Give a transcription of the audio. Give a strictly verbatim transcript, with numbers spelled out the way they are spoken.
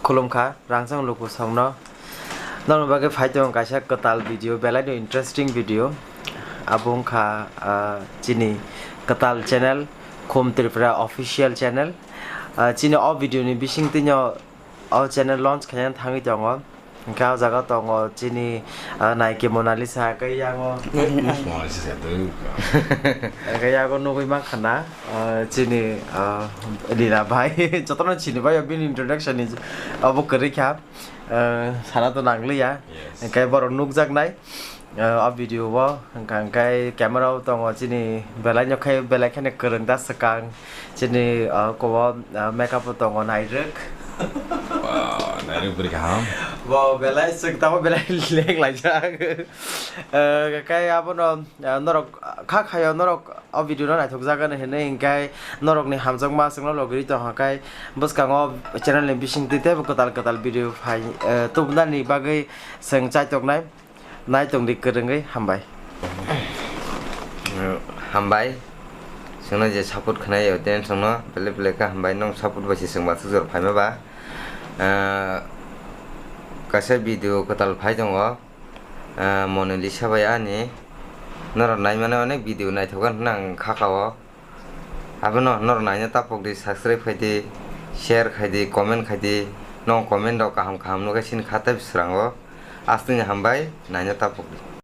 Khulumkha, rangchak luku songno. Nokni bagwi phai tongo kaisa kwtal video, belai no interesting video. Abo wngkha, ah, chini kwtal channel, Khum Tripura official channel. Ah, chini o video ni bisingtwino o channel launch khaina thangwi tongo. Hwnkhe o jaga tongo chini, ah, naiki Monalisa, hwnkhe yango, Monalisa se twi. Hwnkhe yago nugwi mankha na, ah, chini, ah, Lila bai. Jotono sini bai bini introduction ni abo kwrwi kha. Ah, sana to nangliya. Yes. Hwnkhe borok nukjaknai. Ah, o video o hwnkha hwnkhe camera o tongo chini belai no khe belai kheno kwrwng da swkang chini, ah, kobo, ah, makeup o tongo nairwk. Wow, nairwk bwrwi kaham. Bo belai swk tamo belai leng laijak. Ah, hwnkhe abono, ah, norok kha khayo norok o video no naithok jagani hinwi hwnkhe norokni hamjakma swkno logiri tongkha khe bwskango channel ni bisingtwi teibo kwtal kwtal video phai, ah, tubunani bagwi chwng chaitoknai. Nai tongdi kwrwngwi hambai. Hambai. Chwngno je support khnai audience rokno belai belai khe hambai, nwng support bai se chwng bathuk jora phaima ba. Ah, kaisa video kwtal phai tongo. Ah, Monalisa bai ani. Norok naimani onek video naithok gana hwnwi ang kha kao. Abono norok naina tapok di, subscribe khai di, share khai di, comment khai di. Nong comment rok kaham kaham nukhe sini kha tei srango. Astini hambai naina tapok di.